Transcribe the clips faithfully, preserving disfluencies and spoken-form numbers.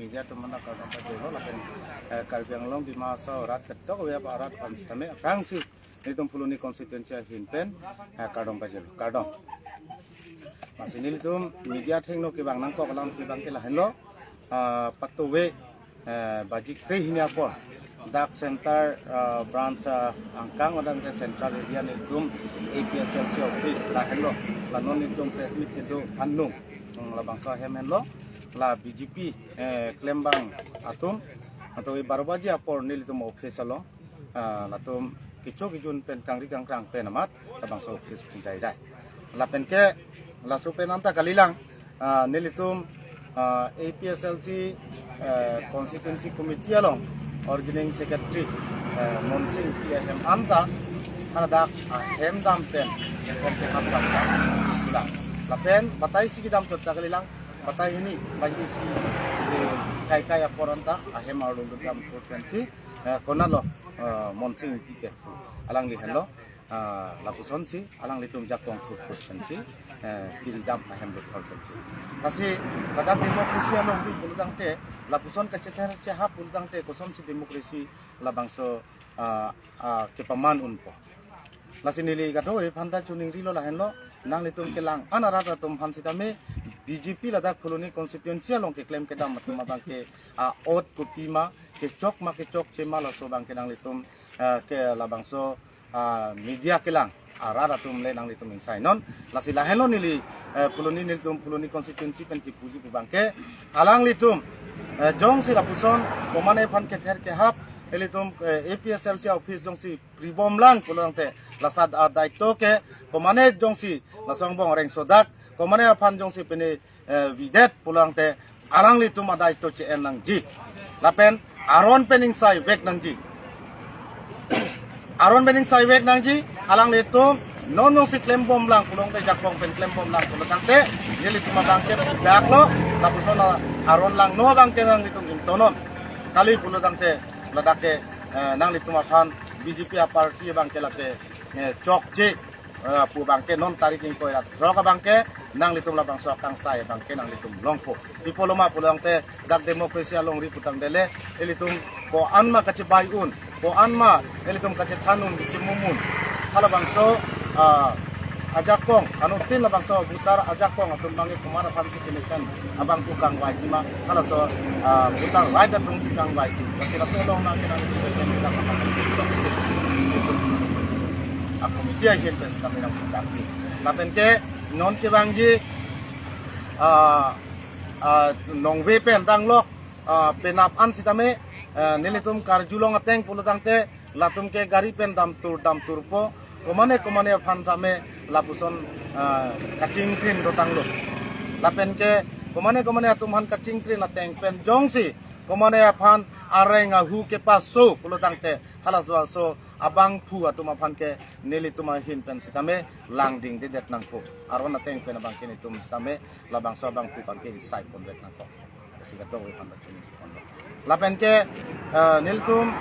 Media atum aphan kardom pajirlo, lapen, eh, Karbi Anglong Dima Hasao arat ketok ave arat aphan sitame aphrangsi nelitum Phuloni constituency ahin pen, eh, kardom pajirlo, kardom. Lasi nelitum media athengno kevang nangkok alamthe abangke lahenlo, ah, patuve, eh, baji kre hini apor dak center, ah, branch, ah, angkang odang ke central area nelitum A P H L C office lahenlo, la non nelitum press meet kedo anung, hmm, labangso ahem henlo, la B J P, eh, klembang atum, atau baro baji apor nelitum office along, ah, latum kecho kejun pen kangri kangkrang pen amat labangso office phri daidai. Lapen ke laso pen anta kalilang, ah, nelitum, ah, A P H L C, eh, constituency committee along organizing secretary, eh, Monsing Ingti ahem anta hadak ahem dam pen, ahem pen ham dam pen sulang. Lapen batai isi kedam chot ta kalilang, batai hini, baji isi, eh, kai kai apor anta ahem arlo dam thur pensi, eh, konatlo, eh, Monsing Ingti ke alangli henlo, ah, lapusonsi alanglitum jakong thur thur pensi, eh, kiri dam ahem bethor pensi. Lasi kadang democracy along di pulotangte, lapuson kachether chehap pulotangte kosonsi democracy labangso, ah, ah, kepaman unpo. Lasi neli kadokave aphanta choningrilo lahenlo, nanglitum kelang-an arat atum aphan sitame B J P ladak Phuloni constituency along keklem kedam atum abangke, ah, ot kopima, kechok ma kechokche ma laso abangke nanglitum, ah, ke labangso, ah, media kelang arat atum le nanglitum ingsai non. Lasi lahenlo neli, eh, Phuloni nelitum Phuloni constituency pen kipuji pu abangke alanglitum, eh, jongsi lapuson komane aphan kether kehap, ilitum, eh, A P H L C office jongsi pribom lang pulotangte, lasat adaito ke komane jongsi laso angbong rengso dak, komane aphan jongsi pine, eh, videt pulotangte, alanglitum adaito che-en nangji. Lapen aron pen ingsai vek nangji. Aron pen ingsai vek nangji, alanglitum non jongsi klembom lang pulotangte, jakong pen klembom lang pulotangte, nelitum abangke daklo, lapuson aron langno abangke nanglitum ingtonon. Kali pulotangte, ladak ke, eh, nanglitum aphan B J P aparty abangke lake, eh, chokche, eh, pu abangke non tarik ingkoi ra throk abangke nanglitum labangso akangsai abangke nanglitum longpo. Pi apotlo ma pulotangte dak democracy alongri putangdele, ilitum ko-an ma kachebai un, ko-an ma ilitum kachethan un, kachemum un, halabangso, ah, ajakong, anuttin labangso voter ajakong atum abangke komat aphansi kemesen abang pu kangvaiji ma, halaso, ah, voter right atumsi kangvaiji. Lasi laso along nang kenang a-committee ahin pen sitame nangpudakji. Lapen ke non kevangji, ah, ah, nongve pen danglok, ah, penap an sitame, ah, nelitum karjulong ateng pulotangte, latum ke gari pen damtur damturpo, komane komane aphan tame lapuson, ah, kachingkrin dotanglo. Lapen ke komane komane atum aphan kachingkrin ateng pen jongsi komane aphan areng ahu kepaso pulotangte, halaso aso abangphu atum aphan ke nelitum ahin pen sitame langdingdedet nangpo. Aron ateng pen abangke nelitum sitame labangso abangphu abangke ingsai pondet nangkok. Lasi kadokave aphanta choningri ponlo. Lapen ke, eh, nelitum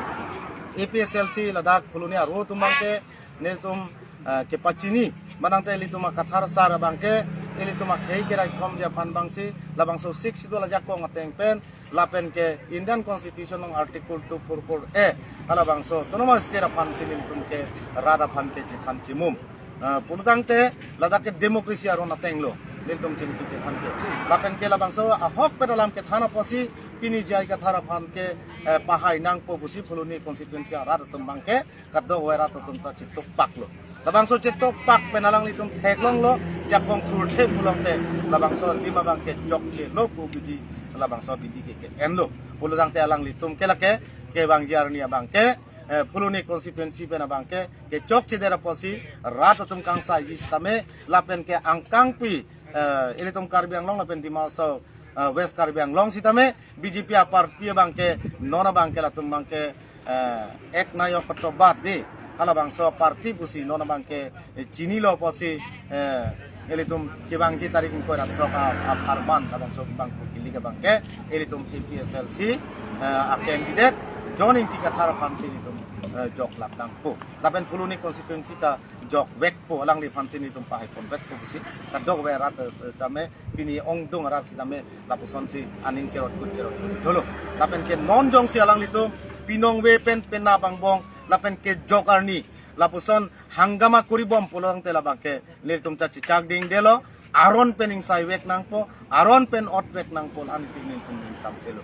A P H L C ladak Phuloni aro atum abangke nelitum, eh, kepachini, manangte ilitum akathar asar abangke, ilitum akhei keraithomji aphan abangsi, labangso Sixth Schedule ajakong ateng pen, lapen ke Indian Constitution along Article two four four A, halabangso Autonomous State aphansi nelitum ke rat aphan ke chethan chemum. Ah, pulotangte ladak ke democracy aron atenglo nelitum chini kechethan ke. Lapen ke labangso ahokpet alam kethan apotsi pini J I Kathar aphan ke, eh, pahai nangpo pusi Phuloni constituency arat atum abangke kadokave rat atum ta chetokpaklo. Labangso chetokpak pen alanglitum theklonglo, jakong thurthe pulotangte labangso adim abangke chokchelo pu abidi, labangso abidi ke ke-enlo. Pulotangte alanglitum ke lake kevangji arni abangke, eh, Phuloni constituency pen abangke kechokchedet apotsi rat atum kangsaiji sitame, lapen ke angkangpi, eh, ilitum Karbi Anglong lapen Dima Hasao, eh, West Karbi Anglong sitame B J P aparty abangke non abangke latum abangke, eh, ek nayok kotobat di, halabangso aparty pusi non abangke, eh, chinilo apotsi, eh, ilitum kevangji tarik ingkoi ra throk a, apharman labangso abangphu kilik abangke ilitum A P H L C, eh, acandidate John Ingti Kathar aphan si nelitum, eh, jok lap nangpo. Lapen Phuloni constituency ta jok vekpo, alangliphan si nelitum pahai pon vekpo pusi kadokave arat, eh, sitame pini ongdung arat sitame lapuson si aning cherot kut cherot kut dolo. Lapen ke non jongsi alanglitum pinong ve pen penap angbong lapen ke jok arni lapuson hangama kori bom pulote labang ke nelitum ta chechak dingdelo, aron pen ingsai vek nangpo, aron pen ot vek nangpo, la-an tik nelitum ingsamselo.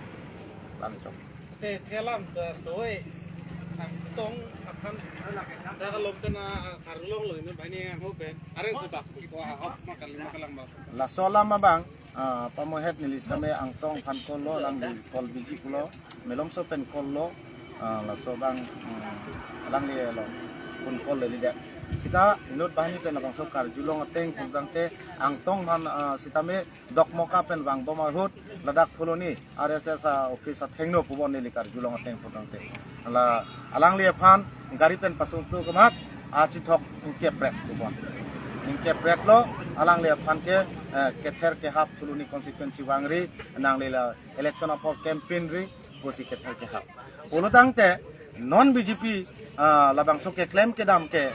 Lami chok. Te thelam ta toi angtong aphan ta alom pen, ah, karulong lo, inut banghini angho pen areng subak ko ahok ma kalim ma kalang ba. Laso alam abang, ah, pamohet neli sitame angtong aphan call lo, alangli call busy pulo, malomso pen call lo, ah, laso abang, hmm, alangli lo phone call le lidet. Sita inut banghini pen labangso karjulong ateng putangte angtong aphan, ah, sitame Dokmoka pen vangbom ahut ladak Phuloni R S S a-office athengno pubon neli karjulong ateng putangte. La alangli aphan gari pen pasungtu kemat achithok ingkepret pubon. Ingkepret lo alangli aphan ke, eh, kether kehap Phuloni constituency vangri, nangli la election apor campaign ri pusi kether kehap. Pulotangte non B J P, ah, labangso keklem kedam ke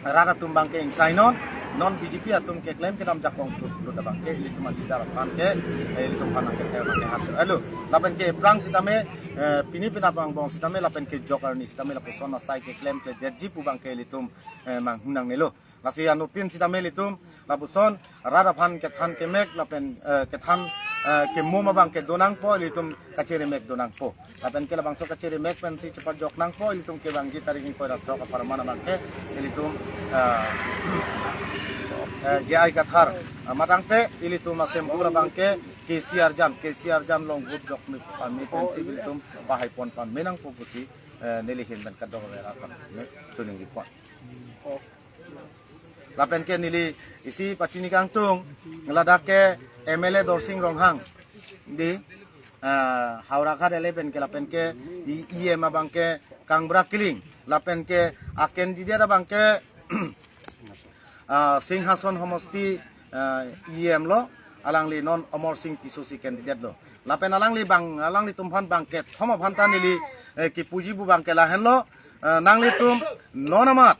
rat atum abang ke ingsainon, non B J P atum keklem kedam jakong tut tut abang ke ilitum adidar aphan ke, eh, ilitum aphan nangkether nangkehap. Alo, lapen ke aphrang sitame, eh, pini penap angbong sitame lapen ke jok arni sitame lapuson asai keklem kledetji pu abang ke ilitum, eh, manghun nangnelo. Lasi anuttin sitame ilitum lapuson rat aphan kethan kemek lapen, eh, kethan, eh, kemum abang ke do nangpo, ilitum kachiri mek do nangpo. Lapen ke labangso kachiri mek pensi chepajok nangpo, ilitum kevangji tarik ingkoi ra throk apharman abang ke ilitum, eh, eh, J I Kathar, eh, matangte ilitum asem pura abang ke K C arjan, K C arjan along vote jok mi pame pensi ilitum pahai pon pame nangpo pusi, eh, neli ahin pen kadokave arat aphan ne choningri pon. Lapen ke neli isi pachini kangtung, ladak ke M L A Dorsing Ronghang di, ah, Howraghat eleven ke, lapen ke E M abang ke Kangbra Killing, lapen ke a candidate abang ke, ah, Singhason homosti, ah, E M lo, alangli non Amarsing Tisso si candidate lo. Lapen alangli abang, alanglitum aphan abang kethom aphan ta neli, eh, kipuji pu abang ke lahenlo, eh, nanglitum non amat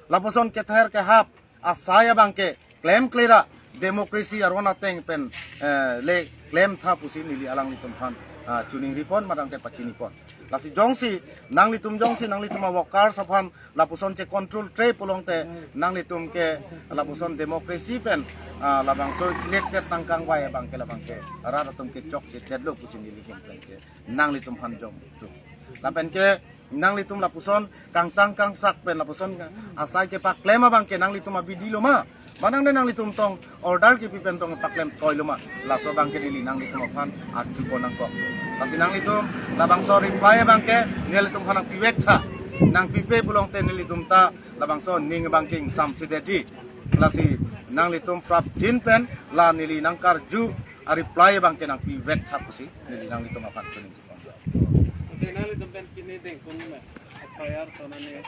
lapuson kether kehap asai abang ke klemkle ra democracy aron ateng pen, eh, le klemtha pusi neli alanglitum aphan, ah, choningri pon matangte pachini pon. Lasi jongsi nanglitum jongsi nanglitum a-workers aphan lapuson che-control tre pulongte nanglitum ke lapuson democracy pen, ah, labangso elected nangkangvai abang ke labang ke rat atum ke chokche detlo pusi neli ahin pen ke nanglitum aphan jong tu. Lapen ke nanglitum lapuson kangtang kangsak pen lapuson asai kepaklem abang ke nanglitum abidi lo ma? Manang de nanglitum tong order kipi pen tong paklem toi lo ma? Laso abang ke neli nanglitum aphan arju pon nangkok. Lasi nanglitum labangso reply abang ke nelitum aphan nangpivek tha. Nangpipe pulongte nelitum ta labangso ning abang ke ingsamse detji. Lasi nanglitum prapjin pen la neli nangkarju a-reply abang ke nangpivek tha pusi neli nanglitum aphan kuning. Ante nanglitum pen pini dengkun ma, F I R tonane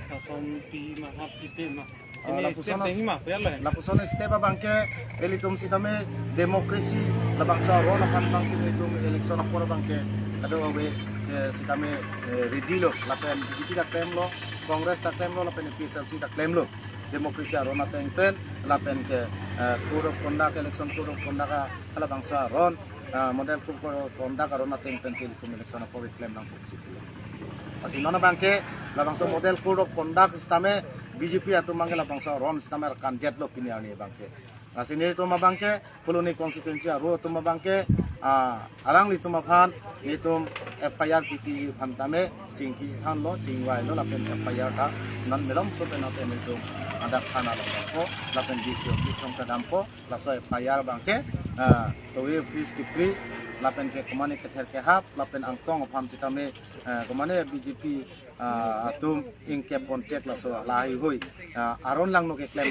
kasom pi ma, hap pi te ma. Ah, ini lapuson step as-, dengji ma, ya lo. Lapuson step abang ke ilitum sitame democracy labangso aron aphan abang si ilitum election apor abang ke kadokave, eh, sitame, eh, ready lo, lapen B J P ta klemlo, Congress ta klemlo, lapen A P H L C ta klemlo. Democracy aron ateng pen lapen ke, eh, code of conduct, election code of conduct a, halabangso aron, ah, model code of conduct aron ateng pensi ilitum election apor keklem nangpo pusi pulo. Lasi non abang ke labangso model code of conduct sitame B J P atum abang ke labangso aron sitame arkan detlo pini arni abang ke. Lasi nelitum abang ke Phuloni constituency aro atum abang ke, ah, alanglitum aphan nelitum F I R pipi aphan tame chingki thanlo, chingvailo, lapen F I R ta non malomso pen ate nelitum hadak thana along dampo, lapen D C office along ta dampo. Laso F I R abang ke, ah, towe office kipri, lapen ke komane kether kehap, lapen angtong aphan sitame, ah, komane B J P, ah, atum ingkep pon chek laso lahai hui, ah, aron langno keklem,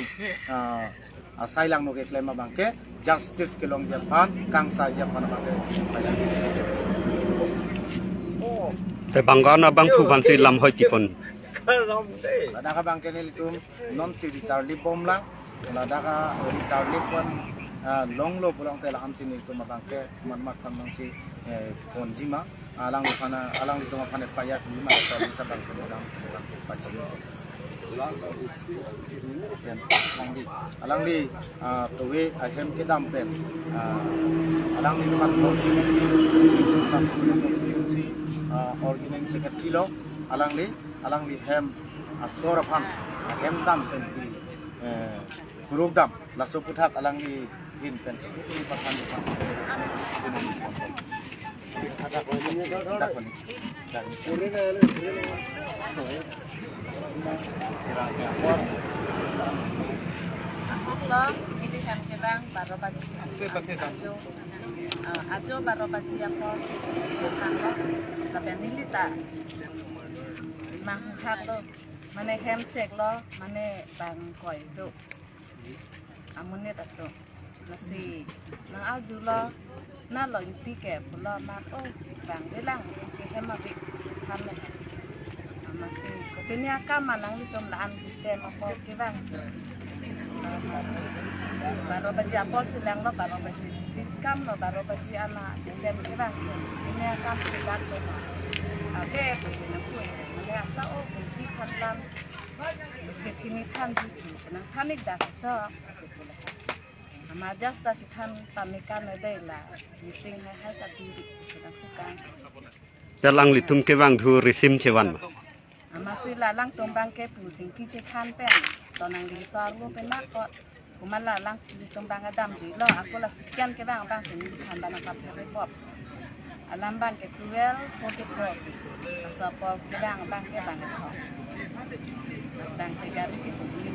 ah, asai langno keklem abang ke justice kelongji aphan, kangsaiji aphan abang ke F I R. Te bangkan abangphu aphan si lam hoi pi pon. Ladak abang ke nelitum non si ritar lip bom lang. Ladak a ritar lip pon, ah, longlo pulongte la-an si nelitum abang ke mat mat aphan nang si, eh, ponji ma. Alangliphan, alanglitum aphan epaya pima, so bisa bang pun orang pachini. Alangli, alangli, ah, tuwe ahem kedam pen, ah, alangliphan constituency, constituency, ah, organizing secretary lo, alangli, alangli hem asor aphan, ahem dam pen di, eh, kuruk dam, laso aputhak alangli hin pen, ini pathan, pathan. Ahok lo, ili hem kevang baro baji. Ajo, ah, ajo baro baji apor si kevang lo. Lapen neli ta nang hak lo, mane hem chek lo, mane bang koi do. Amonit atum. Lasi nang arjulo, na lo ingti ke pulo amat, oh, bang bilang ke hem abik than le. Amatsi kopine akam ma nanglitum la-an kitem apor kevang. Baro baji apor si lang lo, baro baji si kam lo, baro baji ana kitem kevang. Kopine akam si lang lo. Ave pusi nangpui. Mane asa, oh, ingti phan lam. Ke thini than ji, nang than ik dak chok, pusi pule. Ama just ta si than pamika ne dei la, meeting hai hai ta diri, pusi nangpukang. Te alanglitum kevang thu risim chevan ma? Amatsi la alangtum abang ke pu chingki chethan pen, to nangli sar lo pen nakot. Komat la alanglitum abang kedam juilo, ako la second kevang abang si neliphan abang nangkaphere pop. Alam abang ke twelve forty-four. Laso apor kevang abang ke bang kethom. Abang ke gari ke bumi.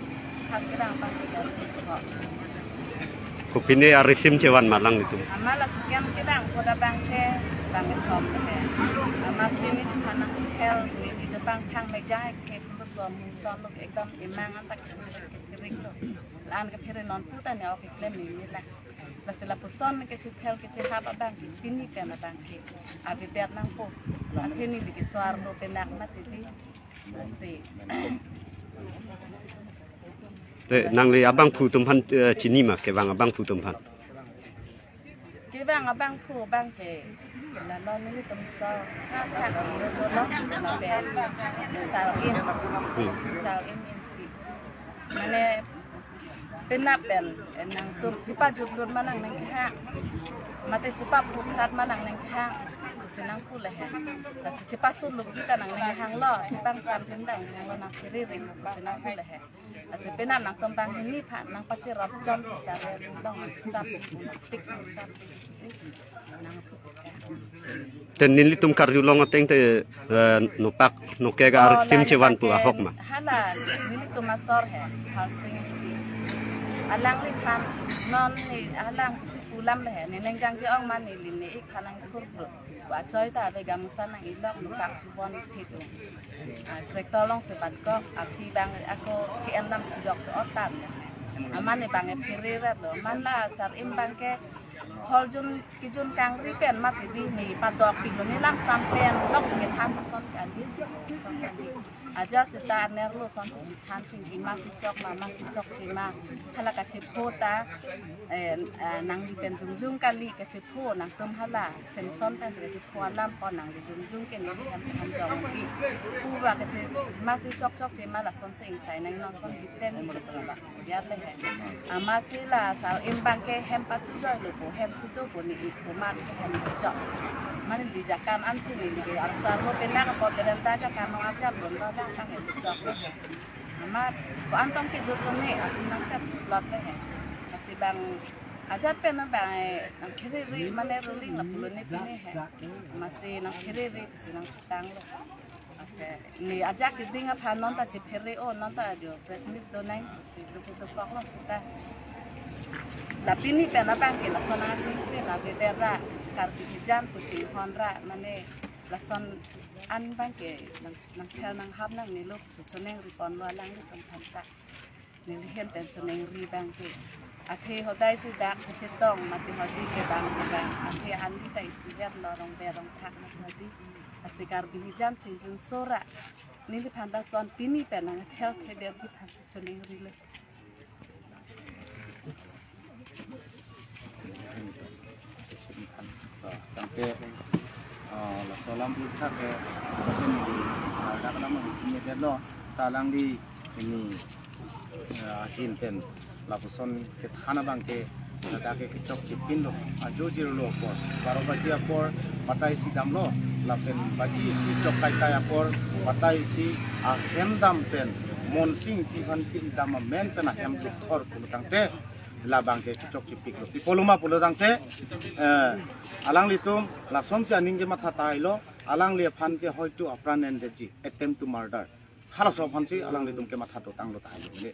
First kevang abang ke gari ke kethom. Kopine arisim chevan ma alanglitum? Ama la second kevang koda abang ke bang kethom le. Amatsi neliphan nang hel, neli jo abang thang mejang ke pulo som son lo ekdam emang an tak kering lo. La-an kephere non puta ne ok keklem neli la. Lasi lapuson kechethel kechehap abang ke pini pen abang ke avedet nangpo. Athe neli keswar lo penak mati di. Lasi. Te nangli abangphu atum aphan, eh, chini ma, kevang abangphu atum aphan? Kevang abangphu abang ke la lo nelitum so, ha, ha, lo, lo, lo, lo, pen, Sar Im, Hmm. Sar Im Ingti. Mane penap pen, eh, nangtum chepajutlut ma nang nangkehang, mate chepaphuphrat ma nang nangkehang, pusi nangpu le he. Lasi chepasulut kita nang nangkehang lo, chepangsam jin dang lo, nang phere ring pusi nangpu le he. Lasi penap nangtum banghini aphan nangpacherap chom si sar long sap tik sap si nang. Te nelitum karjulong ateng te, eh, nopak nokek Oh, arisim la chevan pu lapen ahok ma? Hala nelitum asor he, Harsing Ingti. Alangliphan non ne alang kichi pulam le he, ne neng jangje ong ma neli ne ik phan nangthur bro. Achoi ta ave gamusa nang-ilok nopak chubon thitu. Ah, tractor along si patkok, aphi abang ako chi-en dam chidok si otan. Amat ne abang ephere rat lo. Amat la Sar Im abang ke hol jun kijun kangri pen mati di ne padok pilo ne lam sam pen lok si kethan ason kali, ason kali. Aja seta anerlo ason si chethan chingki ma si chok ma, ma si chokche ma. Hala kachepho ta, eh, eh, nangli pen jongjong kali kachepho nangtum hala. Samson pen si kachepho alam pon nangli jongjong ke neli hem than jong pi. Puba kache ma si chokchokche ma lason si ingsai nang non son biten ni puba. Biar le he. Amatsi la Sar Im abang ke hem patu joi lo po, hem si do po ne ik po amat ke hem chok. Mane di jakan an si neli ke arsar lo penak po berenta jakan nong arjap lo lo dang abang hem chok. Amat ko-an tong kelut lo ne, api nangkat plot le he. Lasi abang ajat pen abang, eh, nangkheriri mane ruling lapulo ne pine he. Amatsi nangkheriri pusi nangputang lo. Ase, ne ajak keding aphan non ta chephere o, non ta jo press meet do nang pusi dokok dokok lo seta. La pini pen abang ke lason nangchingkri la beder ra Karbi hijan pu chinghon ra mane lason an abang ke nang, nangthel nanghap nangne lo pusi choningri ponlo alanglitum aphan ta. Neli hem pen choningri abang ke. Athe hodai si dak kachetong mati hodi kevang kevang. Athe ali ta isivet lo rongver rongthak mati hodi. Lasi Karbi hijan chingjinso ra neliphan ta son pini pen nangthel thedetji aphan si choningri le. Ah, laso alam pulthak ke, ah, dak alam ang sini detlo, ta alangli pini, ah, ahin pen lapuson kethan abang ke, ladak ke kechokche pinlo, ajo jirlo apor, baro baji apor, batai isi damlo, lapen baji isi chok kaikai apor, batai isi ahem dam pen, Monsing Ingti aphan pindam amen pen ahem dukthor pulo tangte, labang ke kechokche piklo. Pi pulo ma pulo tangte, eh, alanglitum lasonsi aning kematha tahai lo, alangli aphan ke hoitu apran endetji, attempt to murder. Halaso aphansi alanglitum kematha dotanglo tahai lo.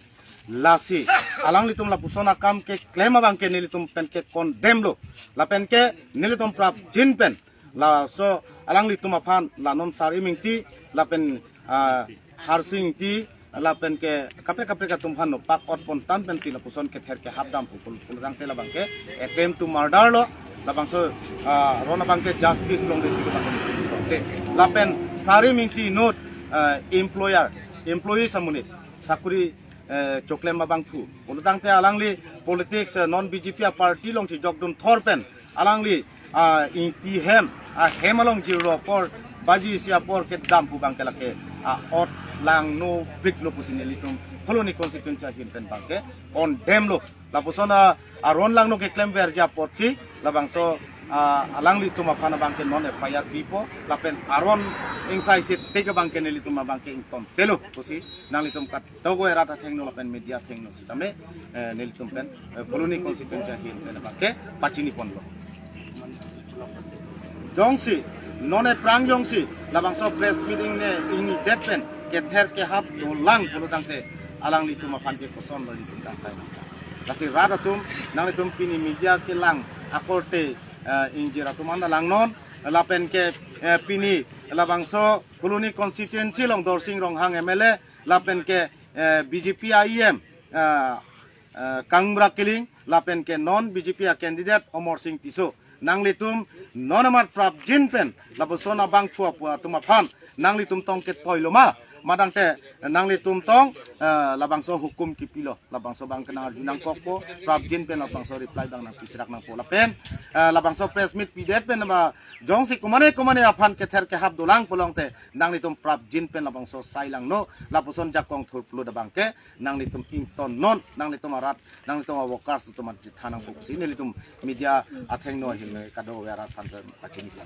Lasi, alanglitum lapuson akam keklem abang ke nelitum pen ke condemn lo. Lapen ke nelitum prapjin pen, laso alanglitum aphan la non Sarim Ingti, lapen, ah, Harsing Ingti, lapen ke kaprek kaprek atum aphan nopak ot pon tang pensi lapuson kether kehap dam pu pulo tangte labang ke attempt to murder lo, labangso, ah, aron abang ke justice longri tiki bang te. Lapen Sarim Ingti inut, ah, employer, employees amonit, sakuri, eh, choklem abangphu pulo tangte alangli politics, eh, non B J P a party along chijokdun thor pen alangli, ah, Ingti hem, ah, hem along jirlo apor, baji isi apor kedam pu abang ke lake, ah, ot langno piklo pusi nelitum Phuloni constituency ahin pen abang ke condemn lo. Lapuson, ah, aron langno keklem verji apotsi, labangso, ah, alanglitum aphan abang ke non F I R pipo, lapen aron ingsai siteke abang ke nelitum abang ke ingtontelo pusi nanglitum kat togo erat athengno lapen media athengno sitame, eh, nelitum pen, eh, Phuloni constituency ahin pen abang ke pachini ponlo. Jongsi, non aphrang jongsi, labangso press meeting ne ingnidet pen kether kehap dolang pulo tangte, alanglitum aphan ke kosonlo nelitum kangsai nang. Lasi rat atum, nanglitum pini media kelang akorte, eh, ingjir atum anta langnon, lapen ke, eh, pini labangso Phuloni constituency along Dorsing Ronghang M L A, lapen ke, eh, B J P I M, eh, eh, Kangbura Killing, lapen ke non B J P a candidate Amarsing Tisso. Nanglitum non amat prapjin pen, lapuson abangphu apu atum aphan, nanglitum tong ketoi lo ma, ma tangte nanglitum tong, eh, labangso hukum kipilo, labangso abang ke nang-arju nangkokpo, prapjin pen labangso reply abang nangpisirak nangpo. Lapen, eh, labangso press meet pidet pen ba, jongsi kumane kumane aphan kether kehap dolang pulo tangte, nanglitum prapjin pen labangso sai langno, lapuson jakong thur pulo abang ke, nanglitum ingtonnon, nanglitum arat, nanglitum a-workers atum aphan chethan nangpo pusi nelitum media athengno ahin kadokave arat aphan pachini lang.